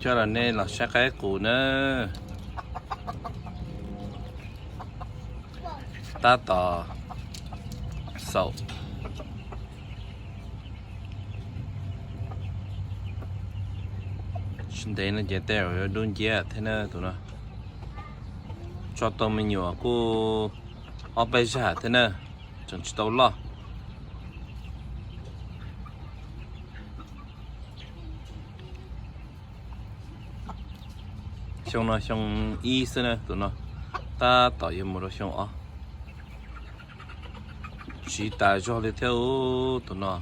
Coj los nej los saib qaib qus na. Tab tom xaum. Tsis ntev no ces tej zaum yuav dub nciab thiab na tus no. Tso tau me nyuam kuj ob peb zag thiab na, tseem tsis tau loj. Xyoo no xyoo ib xwb na tus no, tab tom yuav mus rau xyoo ob. Siv tas zog li thiab tus no.